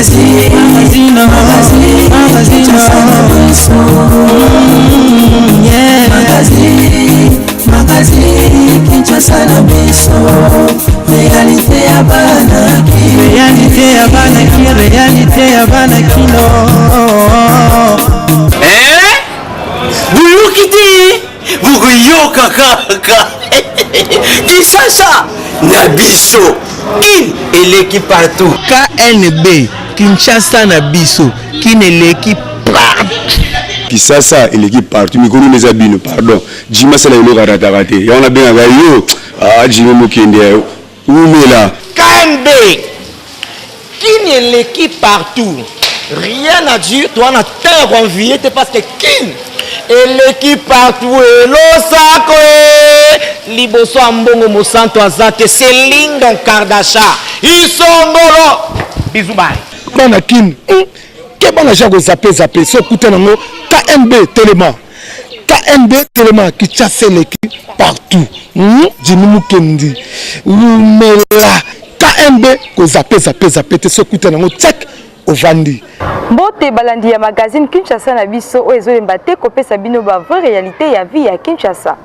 Magazine, magazine, magazine, yeah. Magazine, magazine, Kinshasa na biso, réalité ya bana ki, réalité ya bana ki, réalité ya bana kino. Eh? Boyoki te bokoyoka kaka Kinshasa na biso kin eleki partout. KNB Kinshasa na biso kin eleki partout. Kisasa eleki partout mikolo nde eza bino pardon Jimmy asala eloko arataka te yango nabengaka yo ah Jimmy Mokende wumela. KNB kin eleki partout rien à dire toza na temps ya ko envier te parce que kin eleki partout elosako e liboso ya mbongo mosantu aza te c'est Lindon Kardasha isombolo bisous bye. Bana kin hum keba na ja ko zappe zappe soki okuta nango KNB telema KNB telema Kinshasa eleki partout hum Jimmy Mukendi wumela KNB ko zappe zappe zappe te soki okuta nango tchak ovandi. Mbote balandi ya magazine Kinshasa na biso oyo ezolemba te kopesa bino ba vraie realite ya vie ya Kinshasa.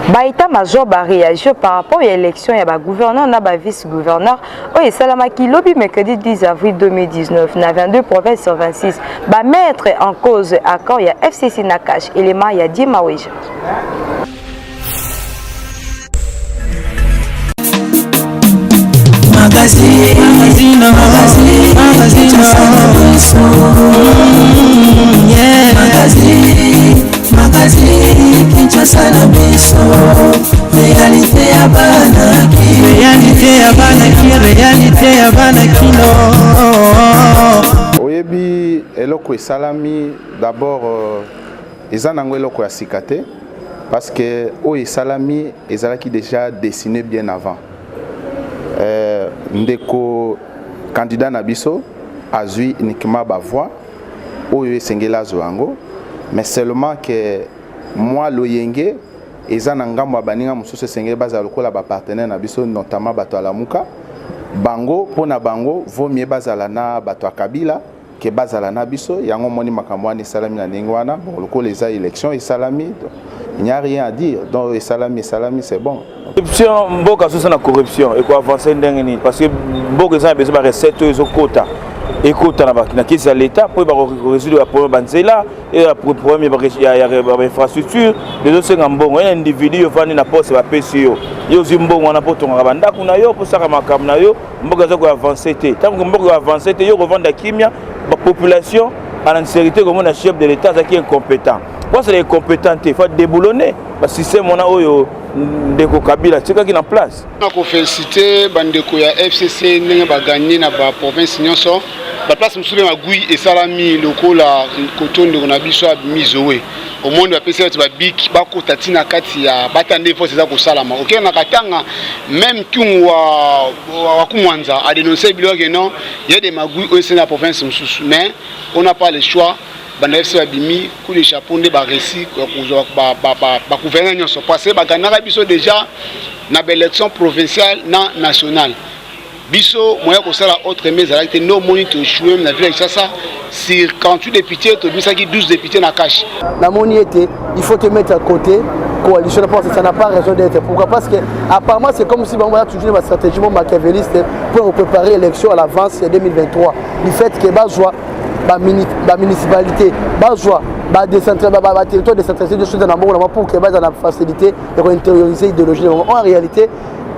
Ba état major ba réagir par rapport ya élection ya ba gouverneur na ba vice gouverneur oyo esalamaki lobi mercredi 10 avril 2019 na 22 provinces sur 26 ba mettre en cause accord ya FCC na cash élément ya Dima Weja. Magazine, magazine, magazine, yeah. Magazine, magazine, Kinshasa na biso, réalité ya bana ki, réalité ya bana ki, réalité ya bana kino. Oyebi eloko esalami d'abord euh, eza nango eloko ya sika te parce que oyo esalami ezalaki déjà dessiné bien avant. Euh, ndeko candidat na biso azui uniquement ba voix oyo esengeli azwa yango mais seulement que mwa loyenge eza na ngambo ya baninga mosusu esengeli bazala lokola ba partenaire na biso notamment bato ya Lamuka bango mpo na bango vaut mieux bazala na bato ya Kabila ke bazala na biso yango omoni makambo wana esalami na ndenge wana bon lokola eza élection esalami il n'y a rien à dire donc esalami esalami c'est bon corruption mboka sosa na corruption eko avancer ndenge nini parce que mboka eza na besoin ba recette oyo ezokota ekota na kesi ya leta mpo bakoresoudre baproblème banzela problème ya bainfrastructure ezosenga mbongo ye individu yo ofandi na poste bapesi yo yo ozwi mbongo wana mpo otongaka bandako na yo mpo osaka makambo na yo mboka eza koavance te ntango mboka ekoavance te yo kovanda kimia bapopulation en insécurité komona chef de l'état azalaki incompétent mpo azala incompétent te fa déboulonner basystème wana oyo ndeko kabila atikaki na place Na ko felicite ba ndeko ya FCC ndenge ba gagne na ba province nyonso ba place mosusu mpe magui esalami lokola koto ndeko na biso abimi Zoe omoni bapesi bato ba bic bakota ti na kati ya bata nde force eza kosalama okenda na Katanga meme Kyungu wa, wa, wa Kumwanza a denonce biloko ke non ya de magui oyo esali na province mosusu mais on n'a pas le choix banda FC babimi coup de chapeau nde ba réussi kozwa ba ba ba, ba gouverneur nyonso parce que baganaka biso déjà na ba élection provinciale na nationale biso moyen kosala autre mais ezalaki te nde omoni to échoué na ville ya Kinshasa sur 48 députés tobimisaki 12 députés na cash namoni ete il faut te mettre à côté coalition parce que ça n'a pas raison d'être pourquoi parce que apparemment c'est comme si bango baza toujours na stratégie mo machiavéliste pour préparer élection à l'avance ya 2023 du fait que bazwa ba municipalité bazwa ba ba territoire décentralisé nyonso eza na mbongo na bango pour que baza na facilité ya ko intérioriser idéologie na bango en réalité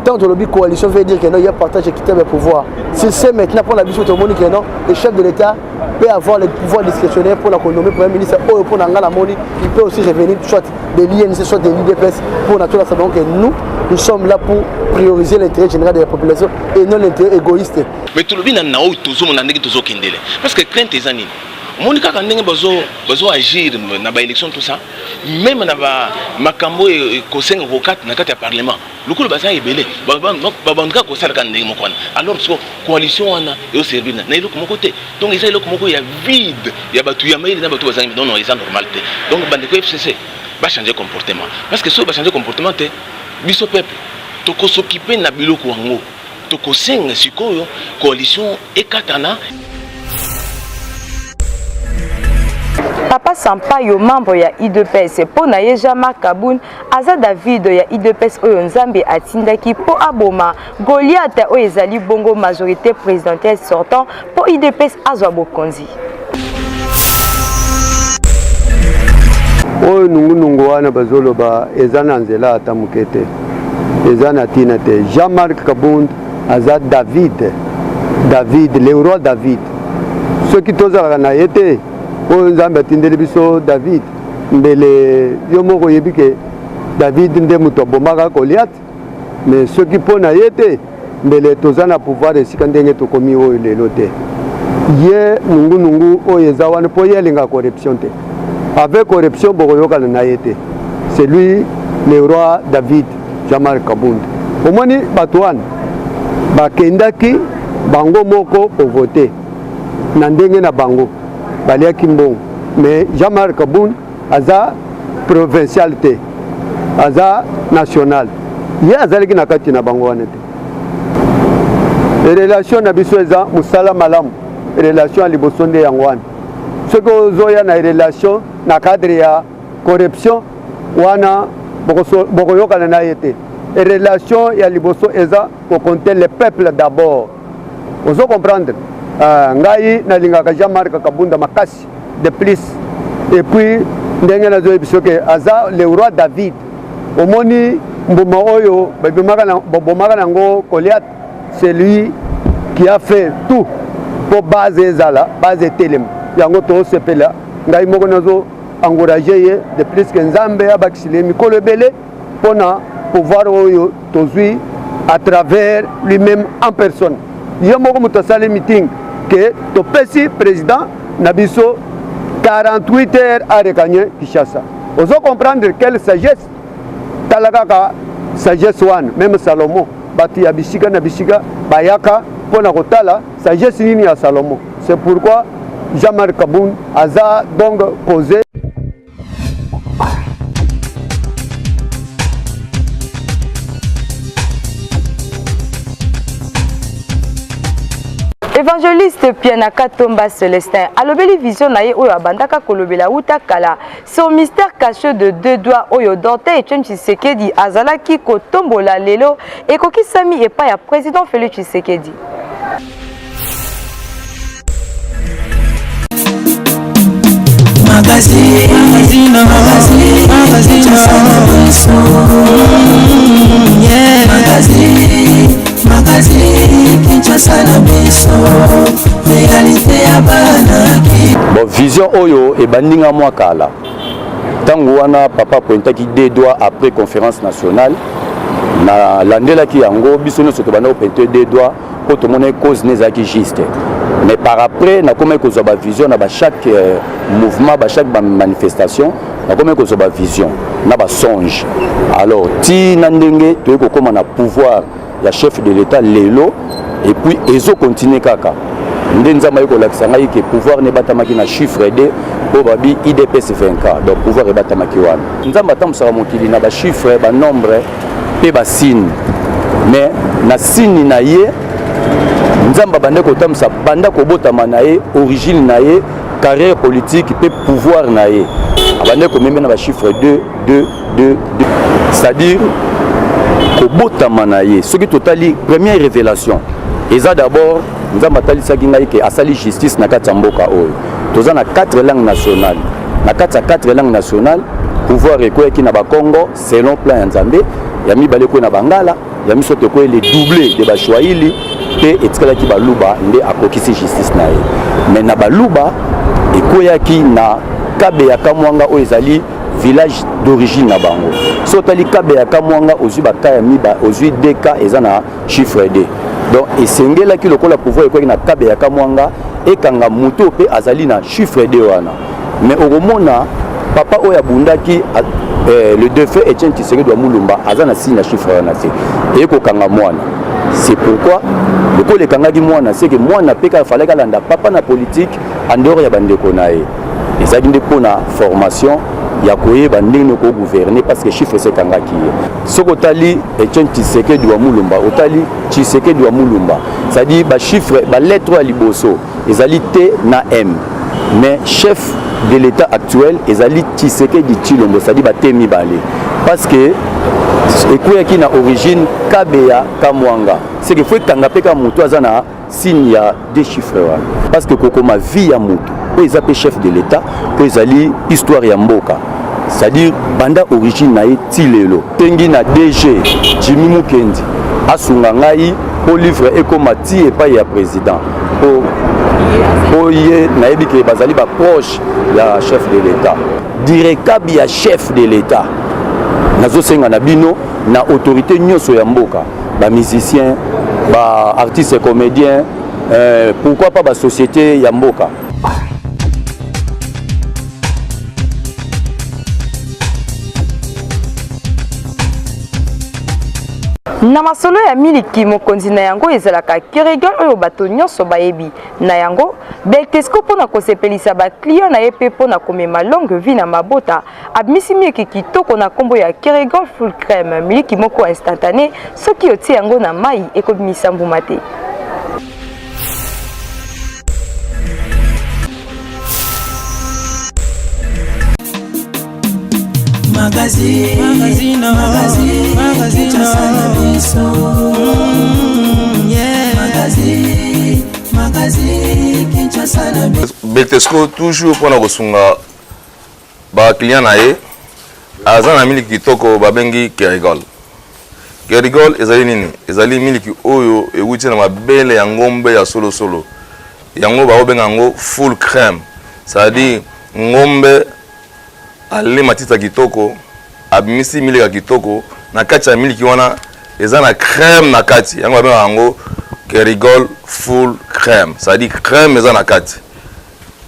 tant tolobi coalition veut dire que non il y a partage équitable ya pouvoir si c'est maintenant mpo na biso tomoni que non le chef de l'état peut avoir le pouvoir discrétionnaire mpo na konommer premier ministre oyo mpo na ngai namoni il peut aussi revenir soit de l'INC soit de l'UDPS mpo na tolasa bango que nous nous sommes là pour prioriser l'intérêt général de la population et non l'intérêt égoïste Mais tolobi na na oyo tozomona ndenge tozokendele parce que crainte eza nini omoni kaka ndenge bazo bazo agir na ba élection tout ça même na ba makambo oyo ekosenga kokata na kati ya parlement lokola baza ebele babandi kaka kosala kaka ndenge moko wana alors siko coalition wana eoservir na eloko moko te donc eza eloko moko ya vide ya bato ya mayele na bato bazangi non non eza normal te donc bandeko fcc. Ba changer comportement parce que soki ba changer comportement te, biso peuple toko s'occuper na biloko yango, tokosenga sikoyo coalition ekatana. Papa Sampaio, membre ya UDPS, mpo na ye Jean-Marc Kabund aza David ya UDPS oyo Nzambe atindaki mpo aboma Goliath oyo ezali bongo majorité présidentielle sortant mpo UDPS azwa bokonzi. Oyo nungunungu wana bazoloba eza na nzela ata moke te, eza na ntina te. Jean-Marc Kabund aza David, David le roi David. Soki tozalaka na ye te, oyo Nzambe atindeli biso David, mbele yo moko oyebi ke David nde moto abomaka Goliath. Mais soki mpo na ye te, mbele toza na pouvoir esika ndenge tokomi oyo lelo te. Ye nungunungu oyo eza wana mpo ye alingaka corruption te. Avec corruption bokoyokana na ye te. C'est lui le roi David, Jean-Marc Kabund. Omoni bato wana bakendaki bango moko kovote na ndenge na bango, baliaki mbongo. Mais Jean-Marc Kabund aza provincial te, aza national. Ye azalaki na kati na bango wana te. Relation na biso eza mosala malamu, relation ya liboso nde yango wana. Soki ozoya na relation na cadre ya corruption wana, bokoyokana na ye te. Relation ya liboso eza kocompter le peuple d'abord. Ozo comprendre? Ngai nalingaka Jean-Marc Kabunda makasi de plus. Et puis ndenge nazoyebi soki aza le roi David. Omoni mbuma oyo babomaka nango Goliath, c'est lui qui a fait tout mpo base ezala, base etelema. Yango tosepela, ngai moko nazo encourager ye de plus que Nzambe abakisile ye mikolo ebele mpona pouvoir oyo tozwi à travers lui-même en personne. Ye moko moto asali meeting ke topesi président na biso 48 heures à regagner Kinshasa. Ozo comprendre quelle sagesse? Tala kaka sagesse wana, même Salomon, bato ya bisika na bisika bayaka mpona kotala sagesse nini ya Salomon. C'est pourquoi Jean-Marc Kabund aza donc posé. Évangéliste Pianaka Tomba Celestin alobeli vision na ye oyo abandaka kolobela wuta kala sur mystère caché de deux doigts oyo Dorte Etienne Tshisekedi azalaki kotombola, lelo ekokisami epai ya président Félix Tshisekedi. Magazine, magazine, magazine, magazine, magazine, Kinshasa na biso, réalité ya bana. Bon, vision oyo ebandi nga mwa kala. Ntango wana papa pointaki deux doigts après conférence nationale, nalandelaki yango. Biso nyonso tobanda kopointer deux doigts mpo tomonaki cause ne ezalaki juste. Mais par après nakomaki kozwa bavision na bachaque mouvement, bachaque bamanifestation, nakomaki kozwa bavision na basonge. Alors ti na ndenge toyei kokóma na pouvoir ya chef de l'État lelo, et puis ezocontinue kaka nde Nzambe ayi kolakisa ngai ke pouvoir ne ebatamaki na chiffre 2 oyo babi UDPS 24. Donc pouvoir ebatamaki wana. Nzambe atambusaka mokili na bachiffre, banombre mpe basigne. Mais na signe na ye, Nzambe abandaki kotambusa banda kobotama na ye, origine na ye, carrière politique mpe pouvoir na ye, abandaki komeme na bachiffre 2, 2, 2, 2, c'est-à-dire kobotama na ye. Soki totali première révélation, eza d'abord Nzambe atalisaki ngai ke asali justice na kati ya mboka oyo. Toza na 4 langues nationales. Na kati ya 4 langues nationales, pouvoir ekweyaki na Bakongo selon plan ya Nzambe. Ya mibale ekwei na Bangala, ya misato ekwei le doublé de Baswahili, mpe etikalaki Baluba nde akokisi justice na ye. Mais na Baluba ekweyaki na Kabe ya Kamwanga oyo ezali village d'origine na bango. So otali Kabe ya Kamwanga, ozwi baka ya miba, ozwi dk eza na chiffre 2. Donc esengelaki lokola pouvoir ekwaki na Kabe ya Kamwanga, ekanga moto mpe azali na chiffre 2 wana. Mais okomona papa oyo abundaki, le défunt Etienne Tshisekedi wa Mulumba, aza na signe ya chiffre wana te, ekokanga mwana. C'est pourquoi lokola ekangaki mwana, c'est que mwana mpe kaka falaki alanda papa na politique en dehors ya bandeko na ye. Ezalaki nde mpona formation. ya koyeba ndenge nini okogouverne parce que chiffre esi ekangaki ye. Soki otali Etienne Tshisekedi wa Mulumba, otali Tshisekedi wa Mulumba, c'est-à-dire ba chiffre, ba lettre ya liboso ezali T na M, mais chef de l'État actuel ezali Tshisekedi Tshilombo, c'est-à-dire ba T mibale, parce que ekweyaki na origine Kabeya Kamwanga, c'est que faut ekanga mpe kaka moto aza na signe ya deux chiffres wana, parce que kokoma vie ya moto oyo eza mpe chef de l'État mpo ezali histoire ya mboka, c'est-à-dire banda origine na ye ti lelo. Tengi na DG Jimmy Mukendi asunga ngai mpo livre ekoma ti epai ya président, mpo ye nayebi ke bazali baproche ya chef de l'État, direcab ya chef de l'État. Nazosenga na bino na autorité nyonso ya mboka, bamusicien, baartiste comédien, pourquoi pas basociété ya mboka. Na masolo ya miliki, mokonzi na yango ezalaka Kerrigan oyo bato nyonso bayebi. Na yango, Beltesco mpo na kosepelisa ba clients na ye mpe mpo na komema longue vie na mabota, abimisi miliki kitoko na nkombo ya Kerrigan Full Crème, miliki moko instantané, soki otie yango na mai ekobimisa mbuma te. Magazine, magazine, magazine, magazine, yeah. Magazine, magazine, Kinshasa na biso. Beltesco toujours mpona kosunga ba client na ye, aza na miliki kitoko babengi Kerigol. Kerigol ezali nini? Ezali miliki oyo ewuti na mabele ya ngombe ya solosolo, yango bakobenga yango full crème, c'est-à-dire ngombe ale matita kitoko, abimisi miliki ya kitoko na kati ya miliki wana eza na crème na kati, yango babengaka yango Kerigol full crème, c'est-à-dire crème eza na kati.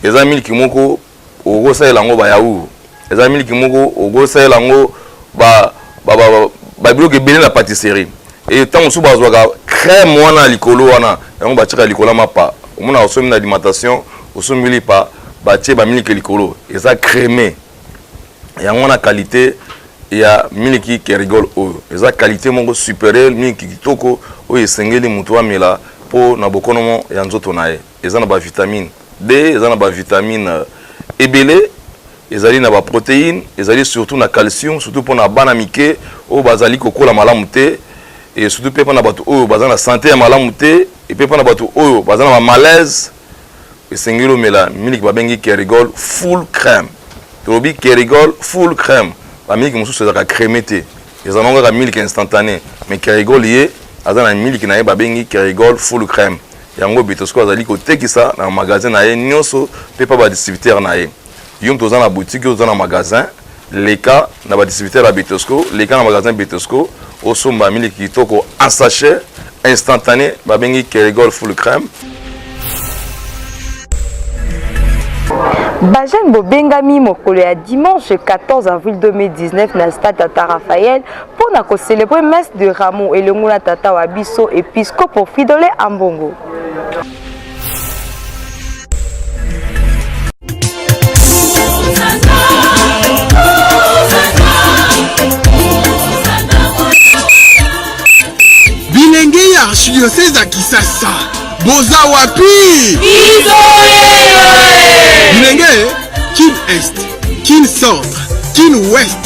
Eza miliki moko okosalela yango ba yaourt, eza miliki moko okosalela yango ba ba biloko ebele na pâtisserie. E ntango mosusu bazwaka crème wana ya likolo wana, yango batiaka likolo ya mapa. Omona osombi na alimentation, osombi lipa, batie bamiliki likolo, eza crème. Yango wana qualité ya miliki Kerigol oyo eza qualité moko supérieure, miliki kitoko oyo esengeli moto amela mpo na bokonomo ya nzoto na ye. Eza na bavitamine D, eza na bavitamine ebele, ezali na baprotéine, ezali surtout na calcium, surtout mpona bana mike oyo bazali kokola malamu te, et surtout mpe mpona bato oyo baza na santé ya malamu te, et mpe mpona bato oyo baza na bamalaise. Esengeli omela miliki babengi Kerigol full crème. Tolobi Kerigol full crème, bamiliki mosusu ezalaka crème te, ezala nango kaka miliki instantané, mais Kerigol ye aza na miliki na ye babengi Kerigol full crème. Yango Betosco azali kotekisa na magasin na ye nyonso mpe pa badistributeur na ye. Yo moto oza na boutique, yo oza na magasin, leka na badistributeur ya Betosco, leka na magasin Betosco, osomba miliki kitoko en sachet instantané babengi Kerigol full crème. Bajeune bobengami mokolo ya dimanche 14 avril 2019 na stade Tata Raphaël mpo na kocelebre messe de Rameau elongo na tata wa biso episcopo Fridolin Ambongo. Bilenge ya archidiocèse ya Kisasa, boza wapi? Bilenge Kin Est, Kin Centre, Kin Ouest,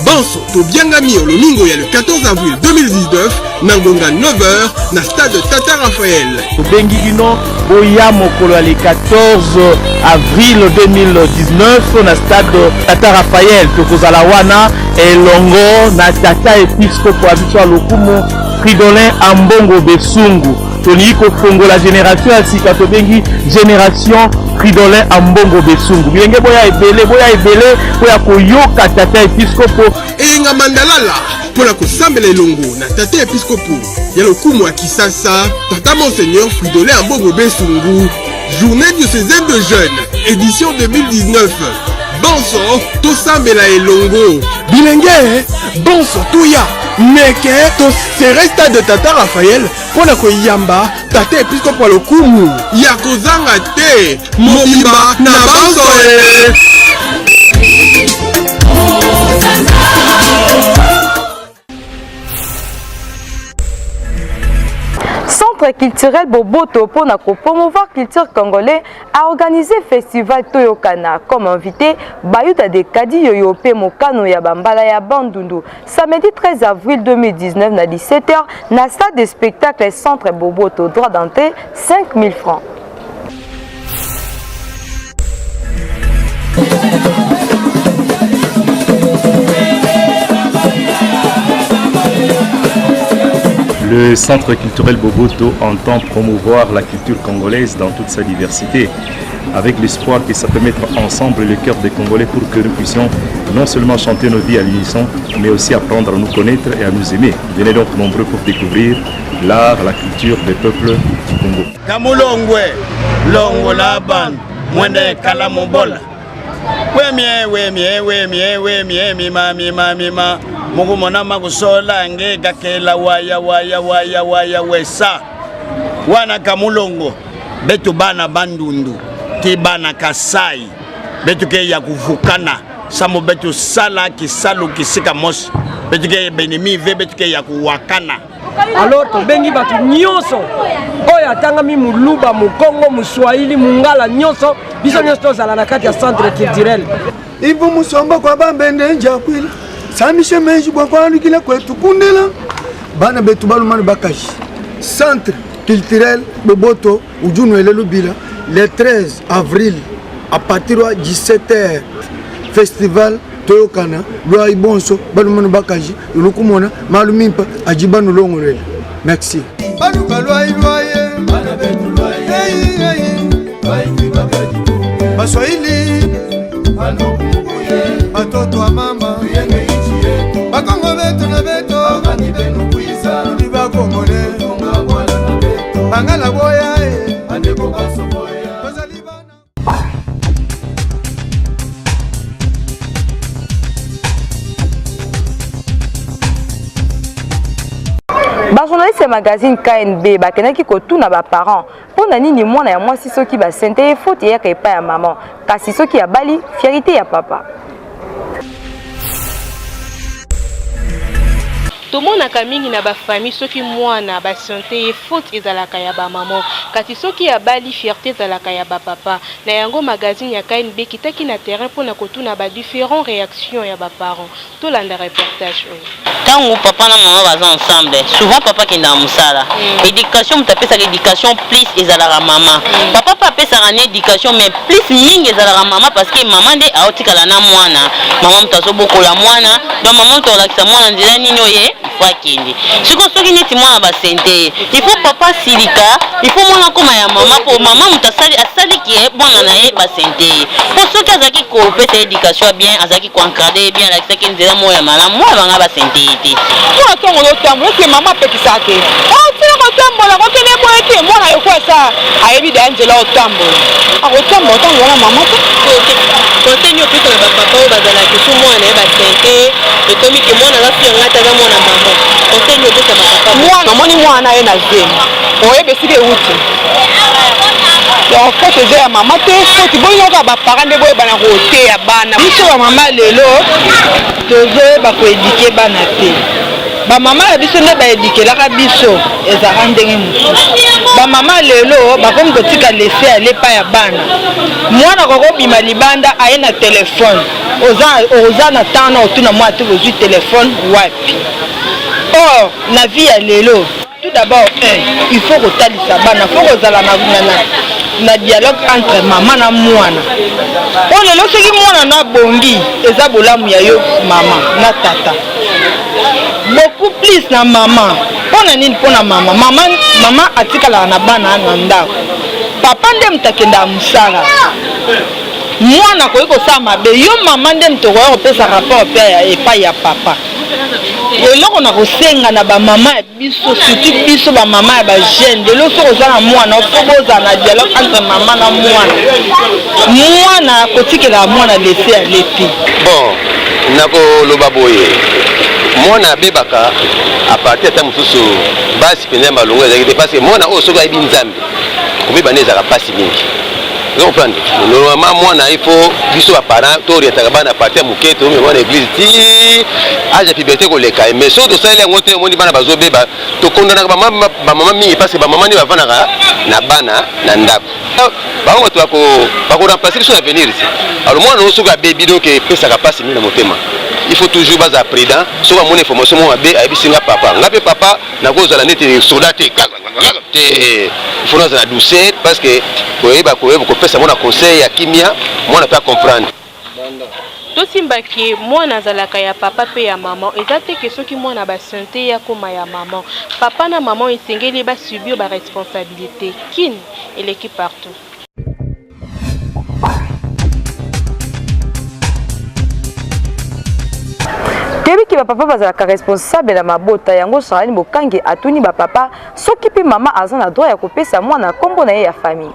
banso tobiangami lomingo ya le 14 avril 2019 na ngonga 9h na stade Tata Raphaël. Tobengi bino boya mokolo ya le 14 avril 2019 na stade Tata Raphaël. Tokozala wana elongo na tata episkopo ya biso ya lokumu Fridolin Ambongo Besungu. Tolingi kofongola génération ya sika, tobengi génération Fridolin Ambongo Besungu. Bilenge boya ebele, boya ebele mpo ya koyoka tata episkopo. Eyenga Mandalala mpo na kosambela elongo na tata episkopo ya lokumu ya Kisasa, tata Monseigneur Fridolin Ambongo Besungu. Journée diocésaine de jeunes, édition 2019. Bonso tosambela elongo. Bilenge, bonso toya meke tosere stade de tata Raphaël mpo na koyamba tata episkopo ya lokumu ya kozanga te mobimba na banso e. Centre culturel Boboto pour na promouvoir culture congolais a organisé festival Toyokana comme invité Bayuda de Kadi Yoyo pe Mokano ya Bambala ya Bandundu samedi 13 avril 2019 na 17h na salle de spectacle Centre Boboto droit d'entrée 5000 francs. Le Centre culturel Boboto entend promouvoir la culture congolaise dans toute sa diversité, avec l'espoir que ça peut mettre ensemble le cœur des Congolais pour que nous puissions non seulement chanter nos vies à l'unisson, mais aussi apprendre à nous connaître et à nous aimer. Venez donc nombreux pour découvrir l'art, la culture des peuples du Congo. Kamulongwe, longola bantu, mwende kala mobola. Wemie, wemie, wemie, wemie, mima, mima, mima. Mukumona makusola nge kakela waya, waya, waya, waya, wesa. Wana kamulongo, betu bana bandundu, ti bana Kasai, betu ke ya kuvukana, samo betu sala kisalu kisika mosi, betu ke benimi ve betu ke ya kuwakana. Alors tobengi bato nyonso oyo atangami moluba, mokongo, moswahili, mongala, nyonso biso nyonso tozala na kati ya centre culturel. Ivu musomba kwa bambende njakwila samishe menji bwa kwalukila kwetu kundila bana betu balumani bakaji centre culturel Boboto ujunwele lubila le 13 avril à partir ya 17h festival toyokana lwai bonso balumani bakaji lulukumona malu mimpa aji banulongolwela merci. Baluka lwai lwaye Baswahili batoto wa mama bakongo betu na beto tudi bakongole bangala boya e. Bajournaliste ya magazine KNB bakendaki kotuna ba parents mpo na nini mwana ya mwasi soki basente ye faute eyaka epai ya mama, kasi soki abali fierite ya papa. Tomonaka mingi na ba famille soki mwana ba sente ye faute ezalaka ya ba maman kasi soki abali fierte ezalaka ya ba papa. Na yango magazine ya KNB ekitaki na terrain pona kotuna ba differents reactions ya ba parents. Tolanda reportage oyo. Tangu papa na maman baza ensemble souvent papa akendaka musala education mutu apesaka education plus ezalaka maman papa pe apesaka ne education mais plus mingi ezalaka maman parce que maman nde aotikala na mwana maman mutu azobokola mwana donc maman mutu akolakisa mwana nzela nini oyo ye il faut akende sikoyo soki neti mwana basente ye il faut papa asilika il faut mwana akoma ya maman po maman mutu asali asali ke mwana na ye basente ye po soki azalaki kopesa ye education ya bien azalaki ko encadrer ye bien alakisaki ye nzela moko ya malamu mwana banga ba sente ye te. Mwana ntango ozotambola eske mama apekisaka te otika kotambola kokende boye te mwana yo asa ayebi deya nzela otambola akotambola ntango wana mama te. Conseil nini opesa na ba papa oyo bazalaka so mwana na ye ba sente ye ekomi ke mwana aza sur nga te aza mwana mama conseil nini opesa ba papa mwana omoni mwana na ye na zemi oyeba esika ewuti donc faute eza ya mama te faute boyino kaka ba parents nde boyebana koteya bana. Biso ba mama lelo tozoyeba ko eduquer bana te. Ba mama na biso nde ba eduquelaka biso ezalaka ndenge mosusu. Ba mama lelo bakomi kotika laisser aller epai ya bana. Mwana akoki kobima libanda aye na telephone, oza oza na temps wana otuna mwana te ozui telephone wapi? Or na vie ya lelo Tout d'abord un il faut kotalisa bana faut kozala na, na, na, na dialogue entre mama na mwana po lelo soki mwana na abongi eza bolamu ya yo mama na tata beaucoup plus na mama mpo na nini mpo na mama mama mama atikalaka na bana na ndako papa nde moto akendaka mosala mwana akoki kosala mabe yo mama nde moto okoya kopesa rapport mpe epai ya papa Eloko na kosenga na ba mama ya biso surtout biso ba mama ya ba jeune lelo soki oza na mwana faut bozala na dialogue entre mama na mwana mwana kotikelaka mwana laisser aller te. Bon nakoloba boye mwana abebaka à partir ata mosusu basi mpenza ya malonga ezalaki te parce que mwana oyo soki ayebi nzambe kobeba nde ezalaka mpasi mingi. Ozo comprendre? Normalement mwana il faut biso ba parents to orientaka bana à partir ya moke to mema na église ti âge ya puberté koleka ye mais soki tosaleli yango te omoni bana bazobeba tokondanaka bamama mingi parce que bamama nde bavandaka na bana na ndako bango bato bakoremplace biso na avenir ti alors mwana oyo soki abebi donc epesaka mpasi mingi na motema il faut toujours bazala prudent soki amoni information moko mabe ayebisi nga papa nga mpe papa nakozala neti soda te te il faut nazala douceur parce que koyeba koyeba kopesa mwana conseil ya kimia mwana mpe acomprendre. Tosimba ke mwana azalaka ya papa pe ya maman eza te ke soki mwana ba ceinte ye akoma ya maman papa na maman esengeli ba subir ba responsabilite kin eleki partout. Toyebi ke ba papa bazalaka responsable na mabota yango Charlene Bokange atuni ba papa soki pe mama aza na droit ya kopesa mwana kombo na ye ya famille.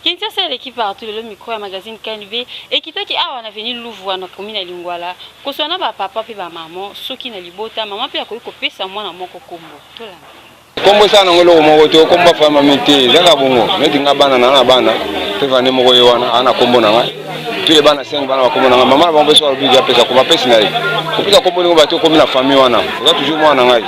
Kinshasa eleki partout lelo micro ya magazine KNB ekitaki awa na avenue Luvua na commune ya Lingwala koswana na ba papa pe ba maman soki na libota mama pe akoki kopesa mwana moko kombo. Tolanda. Kombo esala nango eloko moko te okombo afami mami te eza kaka bongo neti nga bana na na bana pe vande moko ye wana ana kombo na ngai tous les bana 5 bana bakombo na ngai mama na bango mpe soki alobi apesa kombo apesi na ye kopesa kombo ndenge bato okomi na famille wana oza toujours mwana na ngai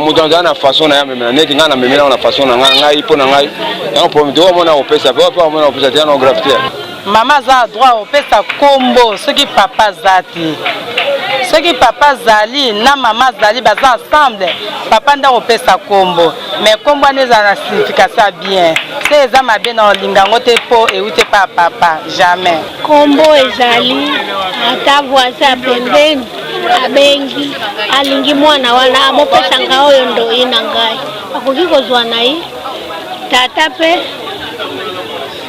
moto azala na façon na ye amemela neti ngai namemela yango na façon na ngai ngai mpo na ngai yango problème te oyo amona kopesa pe oyo pe amona kopesa te yana grave te Mama aza na droit opesa kombo soki papa aza te. Soki papa azali na mama azali baza ensemble, papa nde akopesa kombo. Mais kombo wana ezala na signification ya bien. Soki eza mabe na olinga yango te po ewuti epa ya papa. Jamais. Kombo ezali ata voisin ya pembeni abengi alingi mwana wana amopesa ngai oyo ndoyi na ngai akoki kozwa na ye tata mpe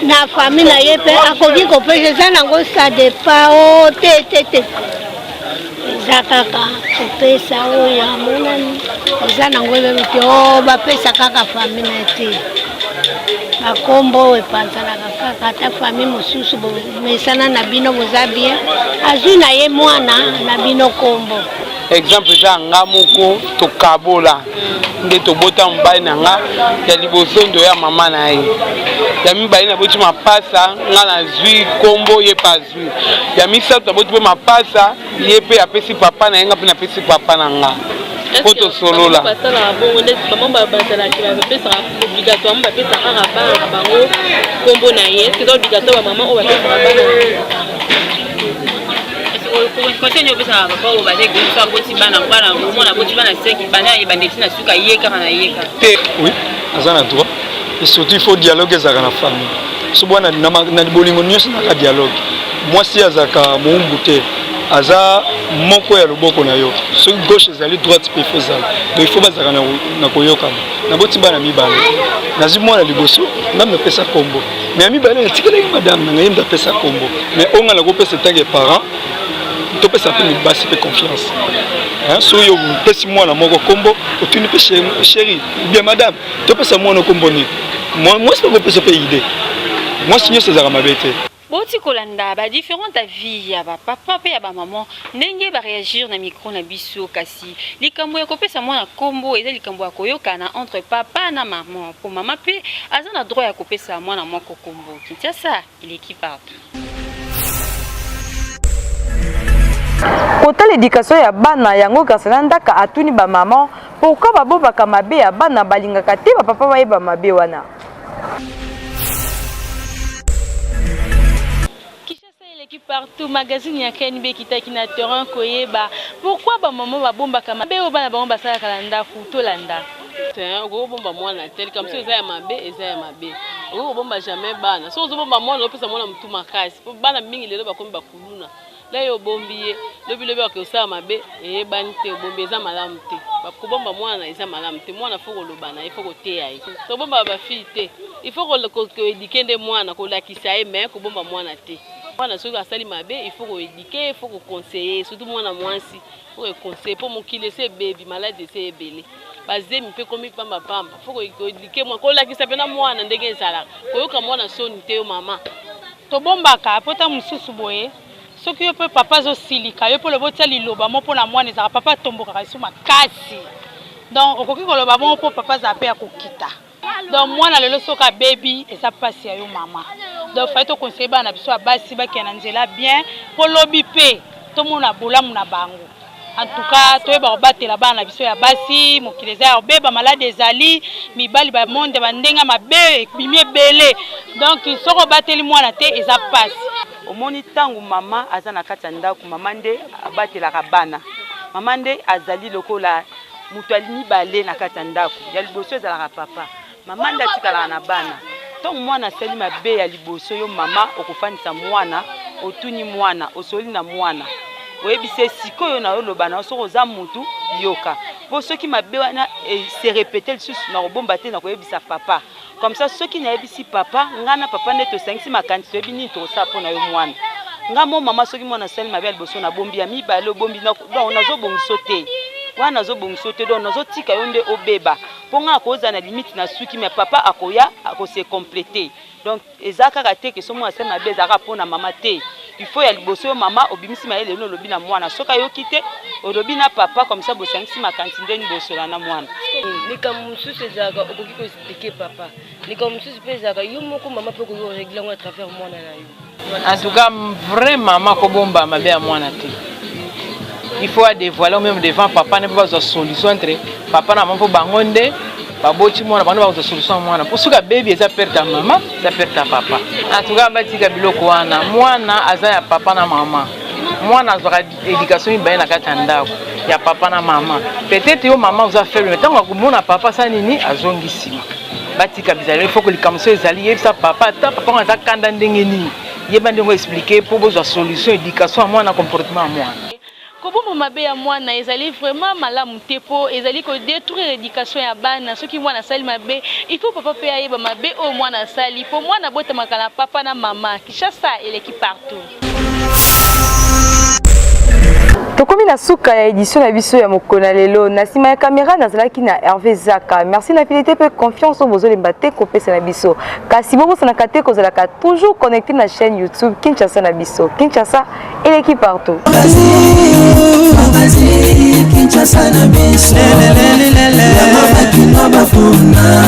na famille na ye mpe akoki kopesa eza nango ça dépend o oh, te te te eza kaka kopesa oyo amonani eza nango eloko te o oh, bapesa kaka famille na te bakombo oyo epanzanaka kaka ata famille mosusu bomesana na bino boza bien azwi na ye mwana na bino kombo Exemple eza nga moko tokabola nde tobota mobali na nga ya liboso ndo ya mama na ye ya mibale naboti mapasa nga nazwi kombo ye mpe azwi ya misato naboti mpe mapasa ye mpe apesi papa na ye nga mpe napesi papa na nga mpo tosolola basalaka bongo nde bango bazalaki bapesaka obligatoirement bapesaka kaka bana na bango kombo na ye est-ce que eza obligatoire bamama oyo bapesaka bana Conseil nini opesaka papa oyo baza eglise so aboti bana bana omona aboti bana 5 bana ebanda eti na suka ye kaka na ye kaka te oui aza na droit et surtout il faut dialogue ezalaka na famille so bwana na bolingo nyonso ezalaka dialogue mwasi azalaka mowumbu te aza moko ya loboko na yo soki gauche ezali droite mpe ifo ezala donc ifo bazalaka na koyokana naboti bana mibale nazwi mwana liboso ngai napesa nkombo Mais ya mibale natikalaki madame na ngai ye moto apesa kombo mais oyo ngai nakopesa etanke parent topesa mpe basi mpe confiance soki yo opesi mwana moko kombo otuni mpe chéri bien madame topesa mwana kombo nini mwasi mpe kopesa mpe idée mwasi nyonso ezalaka mabe te Boti kolanda ba differentes avis ya ba papa pe ya ba maman ndenge ba reagir na micro na biso kasi likambo ya kopesa mwana kombo eza likambo ya koyokana entre papa na maman po mama pe aza na droit ya kopesa mwana moko kombo. Kinshasa eleki partout. Kotala education ya bana yango Graciela Ndaka atuni ba maman pourquoi babobaka mabe ya bana balingaka te ba papa bayeba mabe wana. Kinshasa eleki partout, magazine ya KNB ekitaki na terrain koyeba pourquoi ba maman babombaka mabe oyo bana bango basalaka na ndaku. Tolanda. Okoki kobomba mwana te, likambo soki eza ya mabe eza ya mabe. Okoki kobomba jamais bana. Soki ozobomba mwana ozopesa mwana mutu makasi. Po bana mingi lelo bakomi ba kuluna. La yo obombi ye, lobi lobi akoki kosala mabe, eyebani te, obombi eza malamu te. Kobomba mwana eza malamu te. Mwana faut koloba na ye, faut koteya ye. Tobomba ba fille te. Il faut ko eduquer nde mwana, kolakisa ye mais kobomba mwana te. Mwana soki asali mabe, il faut ko eduquer, il faut ko conseiller, surtout mwana mwasi, faut ko conseiller po mokili esi ebebi, maladi esi ebele. Ba zemi pe ekomi pamba pamba. Faut ko eduquer mwana, kolakisa pena mwana ndenge ezalaka. Koyoka mwana soni te yo mama. Tobombaka po tango mosusu boye soki yo pe papa azo silika yo pe olobi otia liloba moko pona mwana ezalaka papa atombokaka lisusu makasi. Donc okoki koloba bongo mpo papa azala mpe ya kokita. Donc mwana lelo soki abebi eza mpasi ya yo mama. Donc fallait to conseiller bana na biso ya basi bakende na nzela bien mpo lobi mpe tomona bolamu na bango. En tout cas toyeba kobatela bana na biso ya basi, mokili eza ya kobeba, maladi ezali, mibali ba monde ba ndenge mabe ebimi ebele. Donc soki obateli mwana te eza mpasi. Omoni ntango mama aza na kati ya ndako, mama nde abatelaka bana, mama nde azali lokola moto ya mibale na kati ya ndako. Ya liboso ezalaka papa, mama nde atikalaka na bana. Ntango mwana asali mabe ya liboso, yo mama okofandisa mwana, otuni mwana, osoli na mwana, oyebisi ye sikoyo na oloba na yo, soki oza mutu yoka, mpo soki mabe wana se repete lisusu, nakobomba te, nakoyebisa papa. Comme ça soki nayebisi papa, ngai na papa nde tosangisi makanisi, toyebi nini tokosala mpo na yo mwana. Nga mo mama, soki mwana asali mabe ya liboso nabombi, ya mibale obombi, donc nazobongiso te wana, nazobongiso te, donc nazotika yo nde obeba, mpo ngai akozala na limite na suki, mais papa akoya akose compléter. Donc eza kaka te ke so mwana asali mabe ezalaka mpo na mama te. Il faut ya liboso yo mama obimisi mayele lelo, olobi na mwana, soki ayoki te olobi na papa, comme ça bosangisi makanisi ndeni bosola na mwana. Likambo mosusu ezalaka okoki koexpliquer papa, likambo mosusu mpe ezalaka yo moko mama mpe okoki korégler yango à travers mwana na yo. En tout cas, vrai maman kobomba mabe ya mwana te. Il faut dévoiler même devant papa ne pas solution entre papa na mama, mpo bango nde baboti mwana, bango nde bakozwa solution ya mwana, mpo soki abebi eza perte ya mama, eza perte ya papa. En tout cas batika biloko wana, mwana aza ya papa na mama. Mwana azwaka éducation mibale na kati ya ndako, ya papa na mama. Peut-être yo mama oza faible, mais ntango akomona papa asala nini, azongi nsima. Batika bizaleli, il faut que likambo so ezali, yebisa papa, ata papa ngo aza kanda ndenge nini, yeba ndenge oexpliquer mpo bozwa solution, éducation ya mwana, comportement ya mwana. Kobomba mabe ya mwana ezali vraiment malamu te, mpo ezali kodétruire éducation ya bana. Soki mwana asali mabe, il faut papa mpe ayeba mabe oyo mwana asali, mpo mwana abotamaka na papa na mama. Kinshasa eleki partout. Tokomi na suka ya édition na biso ya mokolo na lelo. Na nsima ya kamera nazalaki na Hervé Zaka. Merci na fidélité mpe confiance oyo bozolemba te kopesa na biso. Kasi bobosanaka te kozalaka toujours connecté na chaîne YouTube Kinshasa na biso. Kinshasa eleki partout. Kinshasa na biso, yango bakino bapona.